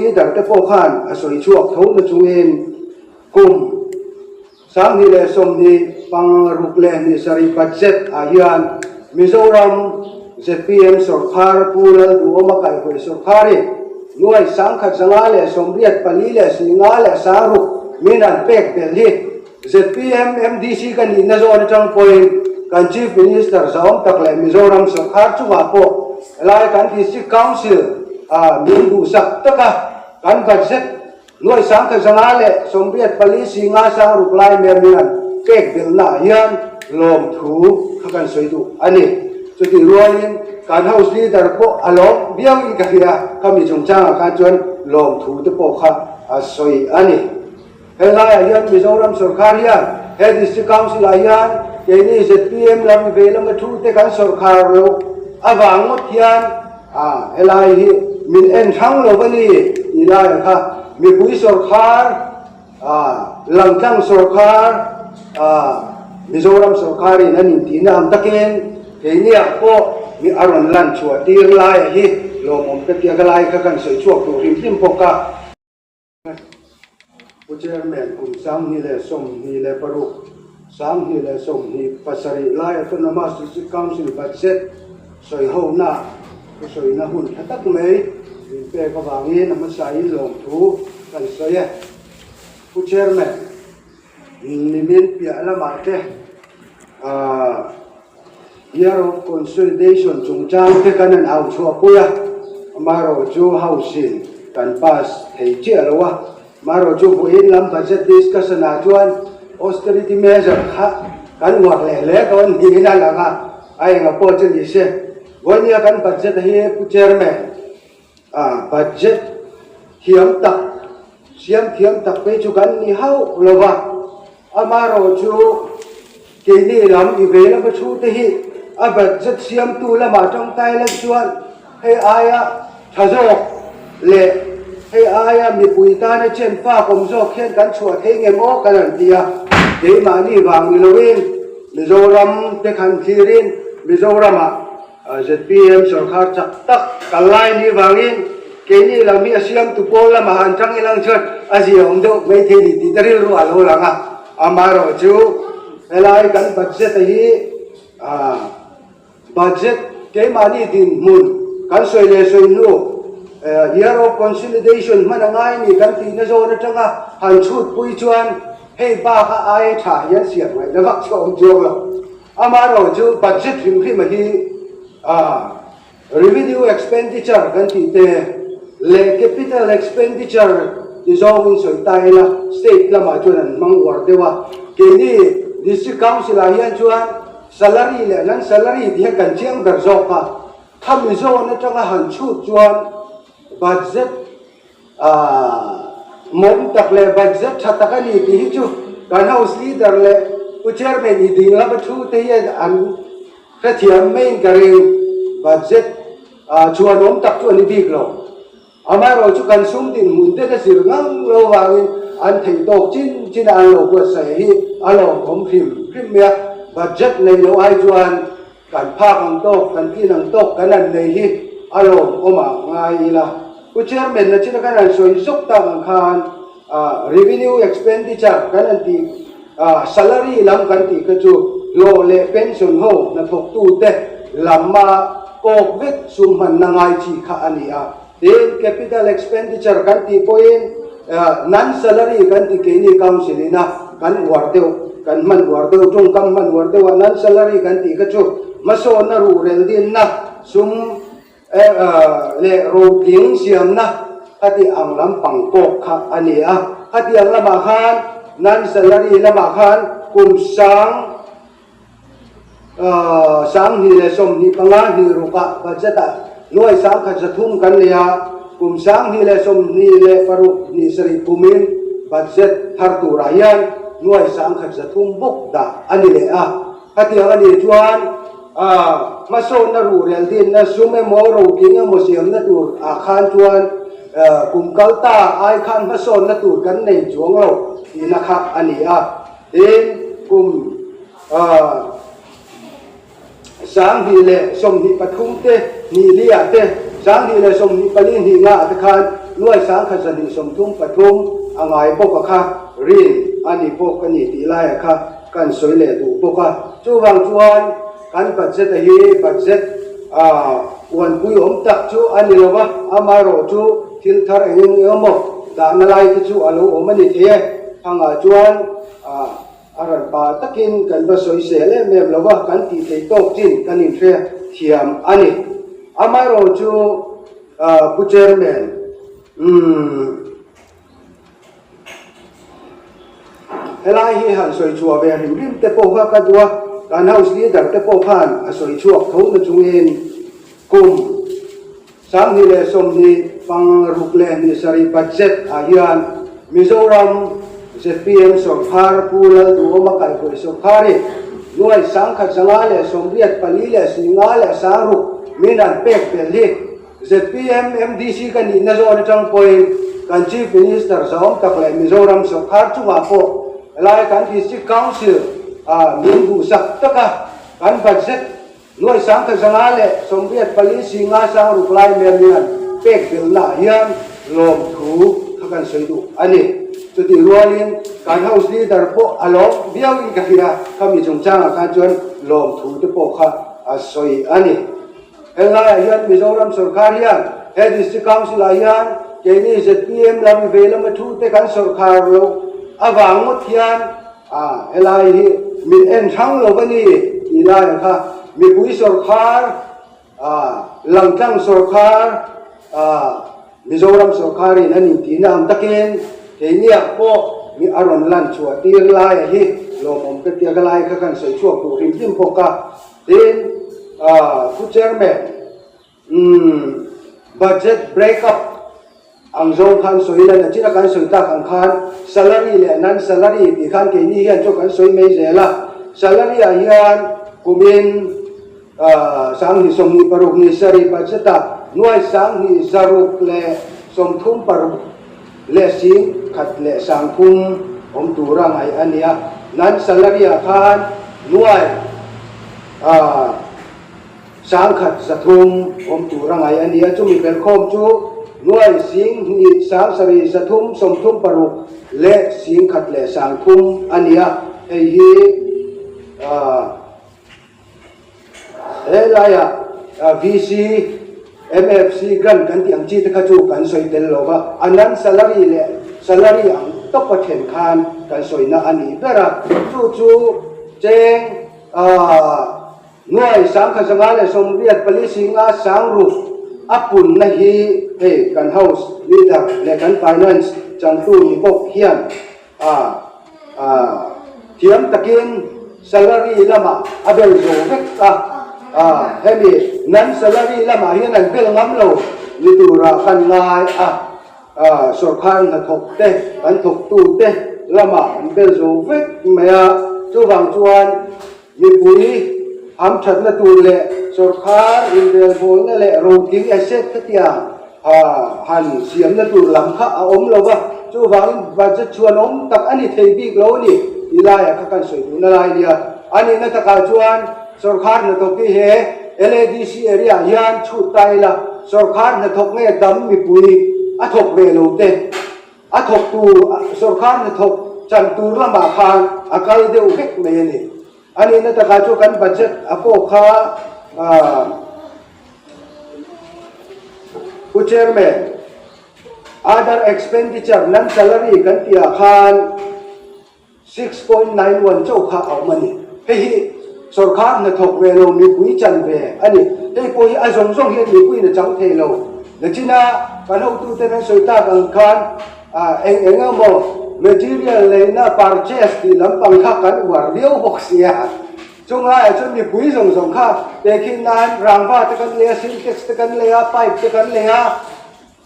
Leader te pawh khan a sawi chhuak tho na chungin kum 2026 budget ah hian Mizoram zpm sawrkhar Pu Lalduhawma kaihhruai sawrkharin nuai 1584 leh 50 leh 60 min an pek belh hi zpm MDC ka nihna zawn atang pawhin kan Chief Minister zahawm tak leh Mizoram sawrkhar chungah pawh helai kan District Council ah min duhsak taka kan budget Nuai 1584 50 60 lai mer hian pek belhnaah hian lawmthu kha kan sawi duh a ni. Chutih rualin kan House Leader pawh a lawm viauin ka hria, khami chungchangah khan chuan lawmthu te pawh kha a sawi a ni. Helaiah hian Mizoram sawrkhar hian he District Council ah hian keini zpm lam ve lama thu te kan sawrkhar loh avang ngawt hian A, helai hi min en hrang lo va ni tih laiah kha mipui sawrkhar, a, langtlang sawrkhar, a, Mizoram sawrkharin an intihna ang takin keiniah pawh mi a rawn lan chhuah tir laiah hi lawmawm ka tia ka lai kha kan sawi chhuak tur hrim hrim bawk a. Pu Chairman, kum 2026, 2027 lai Autonomous District Council Budget sawihona thu sawina hun tha tak mai min pek avangin a hmasain lawmthu kan sawi e. Pu Chairman, nimin piah lamah te Year of Consolidation chungchang te kan han au chhuahpui a, amaherawhchu House-in kan pass thei chiah lo a, amaherawhchu vawiin lam budget discussion-ah chuan austerity measure kha kan uar leh hle dawn niin a lang a, a enga pawh chu ni se. Vawinia kan budget hi Pu Chairman, budget thiam tak, siam thiam tak phei chu kan ni hauh lo va, amaherawhchu Keini lam i ve lama thu te hi a budget siamtu lamah tangtai lan chuan hei aia tha zawk leh hei aia mipui tana chen fak awm zawk hian kan chhuah thei nge maw kan han ti a. Keimahni vang ni loin Mizoram te khan thlirin Mizoramah zpm sawrkhar chak tak kal lai ni vangin keini lam hi a siamtu pawl lamah han tang ilang chuan a zia awm deuh maithei ni tih te rilru a lo lang a. Amaherawhchu helai kan budget a hi budget keimahni dinhmun kan sawi leh sawi hnu year of consolidation hman a ngai ni kan tihna zawn atanga han chhutpui chuan hei bak a aia tha hian siam ngaihna vak chu a awm chuang lo. Amaherawhchu budget hrim hrim a hi Revenue expenditure kan tih te leh capital expenditure ti zawngin sawi ta ila state lamah chuan an hmang uar deuh a. Keini District Council ah hian chuan salary leh non salary tih hian kan chiang ber zawk a. Khami zawn atanga han chhut chuan budget mawm tak leh budget tha tak a ni tih hi chu kan House Leader leh Pu Chairman i ding lama thu te hian an hrethiam maiin ka ring. Budget chhuanawm tak chu a ni bik lo. Amaherawh chu kan sum dinhmun te ka zir ngang lo vangin an theih tawk chin chin a an lo buatsaih hi a lawmawm hrim hrim mai a. Budget nei loh ai chuan Kan phak ang tawk, kan tlin ang tawk kan han nei hi a lawmawm ah ngai ila. Pu Chairman na china kan han sawi zawk tak ang khan revenue expenditure kan han tih salary lam kan tih kha chu hlawh leh pension ho hnathawktu te lama kawk vek sum hmanna ngai chi kha a ni a. Tin, capital expenditure kan tih pawhin non-salary kan ti keini council ina kan uar deuh, kan hman uar deuh, tawngkam hman uar deuh a non-salary kan tih kha chu hmasawnna ruhrel dinna sum leh rotling siamna khati ang lampang pawh kha a ni a. Khati ang lamah khan non-salary lamah khan kum sang 2025 hnirukah budget-ah nuai 103 kan nei a, kum 2026 hnih kumin budget thar turah hian nuai 103 bawk dah a ni leh a. Khatiang a nih chuan hmasawnna ruhrel dinna sum emaw rotling emaw siamna tur ah khan chuan kum kal ta ai khan hmasawnna tur kan nei chuang lo tihna kha a ni a. Tin, kum 2023 te hnih liah te, 2024 hnih ngaah te khan Nuai 1233 a ngai bawk a kha rin a ni bawk a ni tih laia kha kan sawi leh duh bawk a. Chuvang chuan kan budget a hi budget uanpui awm tak chu a ni lo va, amaherawh chu thil thar eng eng emaw dahna lai te chu a lo awm a ni thei e. Hangah chuan a ran pa takin kan va sawi sel em em lo va, kan tih theih tawk chin kan inhre thiam a ni. Amaherawh chu Pu Chairman, umm. Helai hi han sawi chhuah ve hrim hrim te pawh kha ka duh a, kan House Leader te pawh khan a sawi chhuak tho na chungin kum 2026 budget ah hian Mizoram zpm sawrkhar Pu Lalduhawma kaihhruai sawrkhar i nuai 1184 leh 56 min an pek belh hi Zpm MDC ka nihna zawn atang pawhin kan Chief Minister zahawm tak leh Mizoram sawrkhar chungah pawh helai kan District Council ah min duhsak taka kan budget nuai 1084 6 lai mer hian pek belhna ah hian lawmthu kha kan sawi duh a ni. Chutih rualin kan House Leader pawh a lawm viauin ka hria, khami chungchangah khan chuan lawmthu te pawh kha a sawi a ni. Helaiah hian Mizoram sawrkhar hian he District Council ah hian keini zpm lam ve lama thu te kan sawrkhar loh avang ngawt hian ah helai hi min en hrang lo a ni tih laiah kha mipui sawrkhar ah langtlang sawrkhar ah Mizoram sawrkharin an intihna ang takin keiniah pawh mi a rawn lan chhuah tir laia hi lawmawm ka tia ka lai kha kan sawi chhuak duh hrim hrim bawk a. Tin, Pu Chairman, umm budget break up ang zawng khan sawi ila, nachina kan sawi tak ang khan salary leh non salary tih khan keini hian chu kan sawi mai zel a. Salary ah hian kumin 2026 budget ah nuai 2636 leh 1,030 awm tura ngaih a ni a, nan salary ah khan nuai 1300 awm tura ngaih a ni a, chumi belhkhawm chu nuai 27,336 leh 1,030 a ni a, hei hi He laiah VC, MFC grant kan tih ang chi te kha chu kan sawi tel lo va, a nan salary leh salary ang tawpa then khan kan sawina a nih ber a, chu chu cheng nuai 1184 6 a punna hi hei kan house leader leh kan finance changtu ni bawk hian A, a, thiam takin salary lamah a bel zo vek a, a, hemi nan salary lamah hian an bel ngam lo ni turah kan ngai a, a, sawrkhar hnathawk te, kan thawktu te lamah an bel zo vek mai a, chuvang chuan mipui hamthatna tur leh sawrkhar inrelbawlna leh rotling asset khatiang han siamna tur lam kha a awm lo va, chuvangin budget chhuan awm tak a ni thei bik lo a ni tih laiah kha kan sawi duhna lai a nia. A nihna takah chuan sawrkhar hnathawk hi he LADC area ah hian chhut ta ila, sawrkhar hnathawk nge dam mipui a thawk ve lo te, a thawk tur sawrkhar hnathawk chan tur lamah khan a kal deuh vek mai a ni. A nihna takah chuan kan budget a pawh kha Pu Chairman, other expenditure nan salary kan tih ah khan 6.91 chauh kha a awm a ni. Hei hi sawrkhar hnathawk ve lo mipui chan ve a ni. Hei pawh hi a zawng zawng hian mipuiin a chang thei lo. Nachina kan hotuten an sawi tak ang khan eng eng emaw material leina purchase tih lampang kha kan uar viau bawk sia. Chung laiah chuan mipui zawng zawng kha tehkhin nan rangva te kan lei a, sintex te kan lei a, pipe te kan lei a,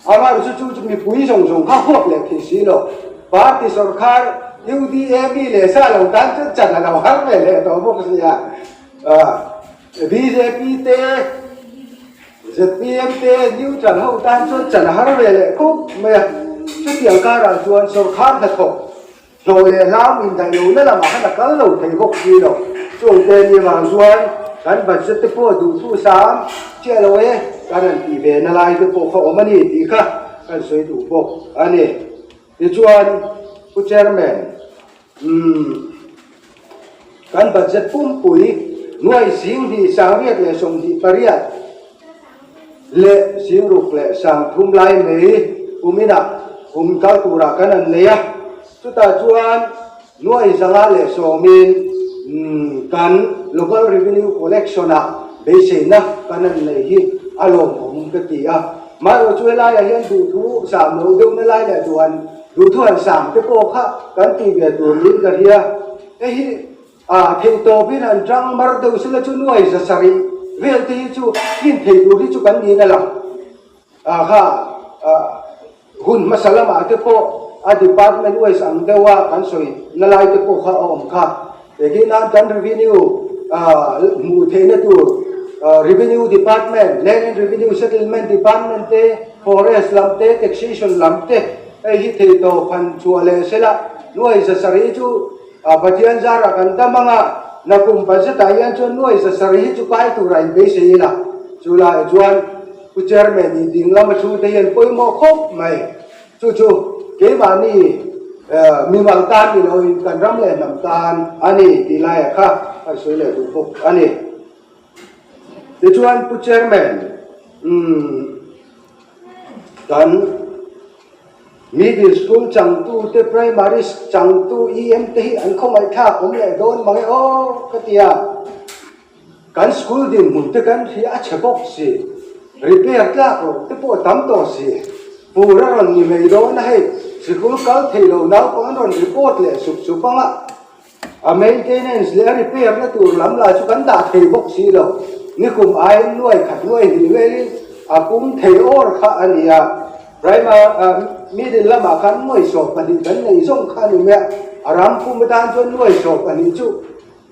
amaherawhchu chu chu mipui zawng zawng kha huap leh thei si lo. Party sawrkhar UDA mi leh sa lo tan chuan chan a lo har ve leh tawh bawk sia. Bjp te, zpm te, neutral ho tan chuan chan a har ve leh khawp mai a. Chutiang karah chuan sawrkhar hnathawk Hlawh leh hlam indaih lohna lamah khan a kal lo thei bawk si lo. Chungte ni vang chuan kan budget te pawh duh thu sam chiah lo e, kan han tih ve na lai te pawh kha awm a ni tih kha. kan sawi duh bawk a ni. Tichuan, Pu Chairman, umm, kan budget pumpui nuai 28 leh 28 leh 60 leh 30 lai mai kuminah kum kal turah kan han nei a, chutah chuan nuai 110 in kan local revenue collection ah beiseina kan han nei hi a lawmawm ka ti a. Maherawh chu helaiah hian duhthu sam loh deuhna lai leh duhan duhthu han sam te pawh kha kan tih ve tur niin ka hria. Hei hi A theihtawpin an tang mar deuh sela chu nuai 700 vel te hi chu tlin thei tur hi chu kan niin a lang. A kha hun hmasa lamah te pawh a department wise ang deuh a kan sawi na lai te pawh kha a awm kha. Hei nan kan revenue hmuh theihna tur revenue department, land and revenue settlement department te, forest lam te, taxation lam te hei hi theihtawp han chhuah leh sela nuai 700 chu A Pathian zarah kan dam ang a, nakum budget-ah hian chuan nuai 7 hi chu kai turah in beisei ila. Chu laiah chuan Pu Chairman i ding lama thu te hian pawimawh khawp mai. Chu chu keimahni mimal tan ni loin kan ram leh hnam tan a ni tih laiah kha kan sawi leh duh bawk a ni. Tichuan Pu Chairman, umm kan. Middle school changtute, primary changtu EM te hi an khawngaihthlak awm leh dawn mang e aw ka ti a. Kan school dinhmun te kan hria a chhe bawk si, repair tlak loh te pawh a tam tawh si. Fur a rawn ni mai dawn a hei, sikul kal thei lo naupang an rawn report leh sup sup ang a. A maintenance leh a repair na tur lam lah chu kan dah thei bawk si lo. Nikum aiin nuai khat nuai hnih velin a pum thei awr kha a ni a. Primary middle lamah khan nuai 12 kan nei zawng kha a ni mai a. A ram pum atan chuan nuai 12 chu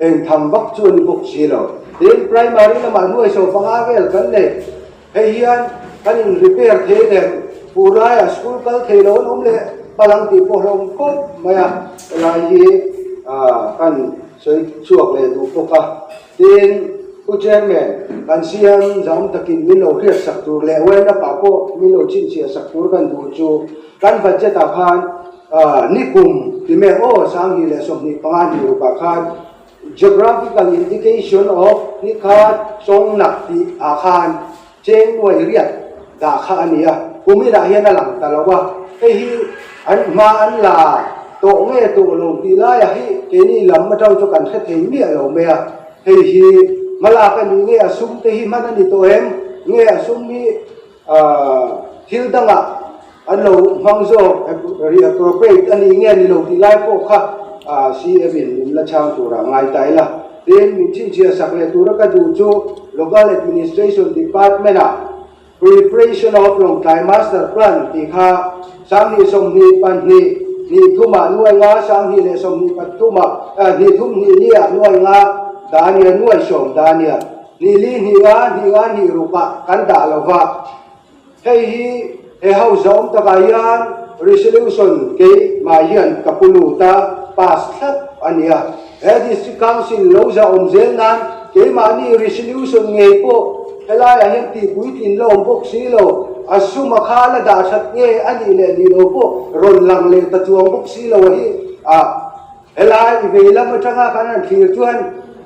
eng tham vak chu a ni bawk si lo. Tin, primary lamah nuai 15 vel kan nei. Hei hian kan in repair thei leh fur laiah school kal thei lo an awm leh palang tih pawh hlawm khawp mai a, helai hi kan sawi chhuak leh duh bawk a. Tin, Pu Chairman, kan CM zam takin min lo hriat sak tur leh YNAP ah pawh min lo chhinchhiah sak tur kan duh chu kan budget ah khan nikum ti mek aw 2025 hnih rukah khan Geographical Indication of Nikhat Chawngnak tih ah khan cheng nuai riat dah kha a ni a, kuminah hian a lang ta lo a, hei hi an hma an la tawh nge tawh lo tih laiah hi keini lam atang chu kan hre thei miah lo mai a, hei hi hmalak a nih nge a sum te hi hman a ni tawh em nge a sum hi Thil dangah an lo hmang zawk reappropriate a nih nge ni lo tih lai pawh kha CM in min la chhang turah ngai ta ila. Tin, min chhinchhiah sak leh tura ka duh chu Local Administration Department ah Preparation of Lawngtlai Master Plan tih kha 2022 hnih thumah nuai nga, 2023 ah hnih thum hnih li ah nuai nga dah a nia, nuai sawm dah a nia. Hnih li hnih nga, hnih nga hnih rukah kan dah lo va. Hei hi he house a awm takah hian resolution keimah hian ka pu lut a, pass thlap a ni a. He District Council lo za awm zel nan keimahni resolution ngei pawh helaiah hian tihpuitlin la awm bawk si lo, a sum a kha la dah that nge a nih leh nih lo pawh rawn lang leh ta chuang bawk si lo a hi a. Helai i vei lam atanga kan han thlir chuan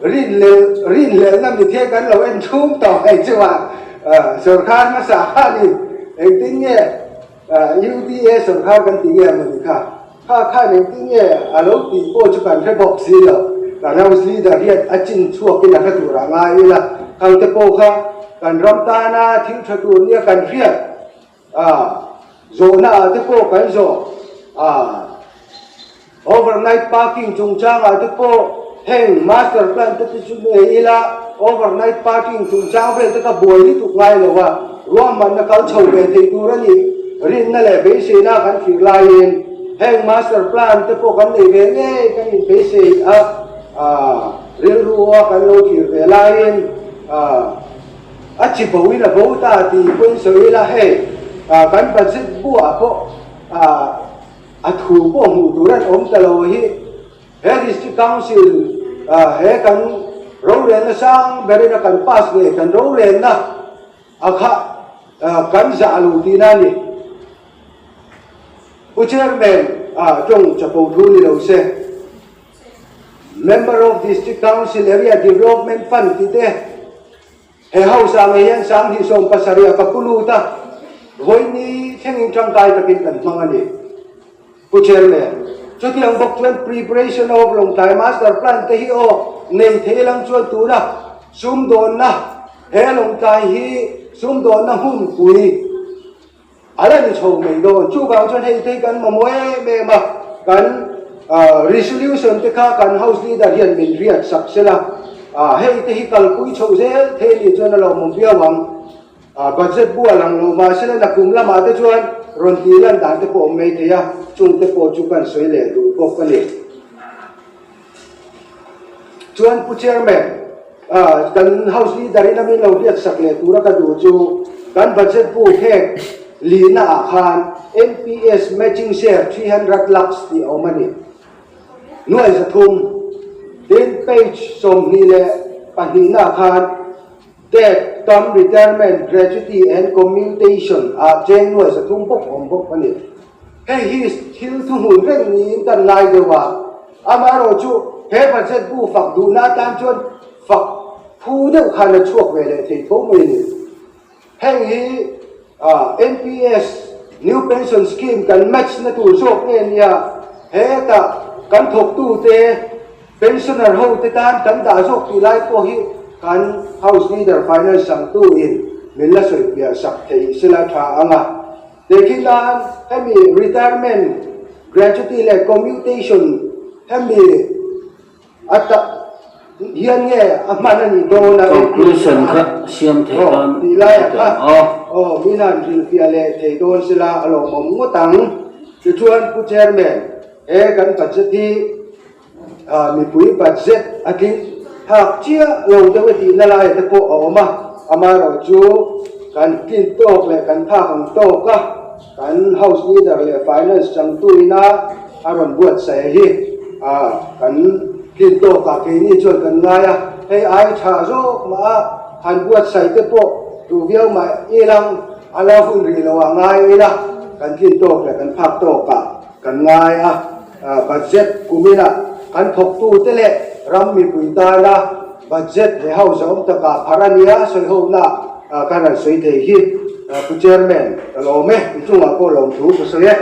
rinhlelhna mithian kan lo en chhung tawh mai chu a, sawrkar hmasa khanin engtin nge UDA sawrkar kan ti nge mawni kha, kha khan engtin nge a lo tih pawh chu kan hre bawk si lo, kan house leader hian a chin chhuakin a hre tur a ngai ila, khangte pawh kha kan ram tana thil tha tur nia kan hriat. A, zawhna ah te pawh kan zawh a, overnight parking chungchang ah te pawh heng master plan te te chu nei ila overnight parking chungchang vel te ka buai lutuk ngai lo a, ruahmanna kal chho ve thei tur a nih rinna leh beiseina kan thlir laiin heng master plan te pawh kan nei ve ngei kan inbeisei a, rilru a kan lo thlir ve laiin a. A chi bo in a bo ta tih pawhin sawi ila hei kan budget buah pawh a thu pawh hmuh tur an awm ta lo hi he district council he kan rorelna sang berin a kan pass ngei kan rorelna a kha kan zah lo tihna a ni. Pu Chairman, ah tawng chapo thu ni lo se. Member of District Council Area Development Fund tih te he house ah ngei hian 2017 ah ka pu lut a, vawiini thlengin tangkai takin kan hmang a ni. Pu Chairman, chutiang bawk chuan Preparation of Lawngtlai Master Plan te hi aw nei thei lang chuan tuna sumdawnna he Lawngtlai hi sumdawnna hmunpui A la ni chho mai dawn. Chuvang chuan hei te hi kan mamawh em em a, kan resolution te kha kan House Leader hian min riat sak sela, hei te hi kalpui chhoh zel thei a nih chuan a lawmawm viau ang. Budget bu a lang lo mahsela nakum lamah te chuan rawn tih lan dan te pawh a awm mai thei a, chung te pawh chu kan sawi leh duh bawk a ni. Chuan Pu Chairman, kan House Leader in a min lo hriat sak leh tura ka duh chu kan budget bu khek lihna ah khan NPS matching share 300 lakhs tih a awm a ni. Nuai 300. Tin, page 22 na ah khan Death, Term Retirement, Gratuity and Commutation ah cheng nuai 300 bawk awm bawk a ni. Hei hi thil thuhmun reng niin kan ngai deuh a, amaherawhchu he budget bu fak duhna atan chuan fak phu deuh khan a chhuak ve leh thei tho mai a ni. Heng hi NPS, New Pension Scheme, kan match na tur zawk nge nia, hetah kan thawktute Pensioner ho te tan kan dah zawk tih lai pawh hi kan House Leader Finance sangtu in min la sawi piah sak thei sela tha ang a. Tehkhin nan hemi retirement gratuity leh commutation hemi a ta hian nge a hman a nih dawn a Conclusion kha siam thei dawn tih lai a kha aw min han hrilhfiah leh thei dawn sela a lawmawm ngawt ang. Tichuan Pu Chairman he kan budget hi Mipui budget a tling phak chiah lo deuh e tihna laiah te pawh a awm a, amaherawh chu kan tlin tawk leh kan phak ang tawk a, kan House Leader leh Finance changtu ina a rawn buatsaih hi kan tlin tawkah keini chuan kan ngai a, hei ai tha zawk mah a han buatsaih te pawh duh viau mah ilang a la hun rih lo ah ngai ila kan tlin tawk leh kan phak tawkah kan ngai a. Budget kumina kan thawktute leh ram mipui tana budget leh house a awm takah phar a nia sawihona kan han sawi thei hi Pu Chairman ka lawm e, i chungah pawh lawmthu ka sawi e.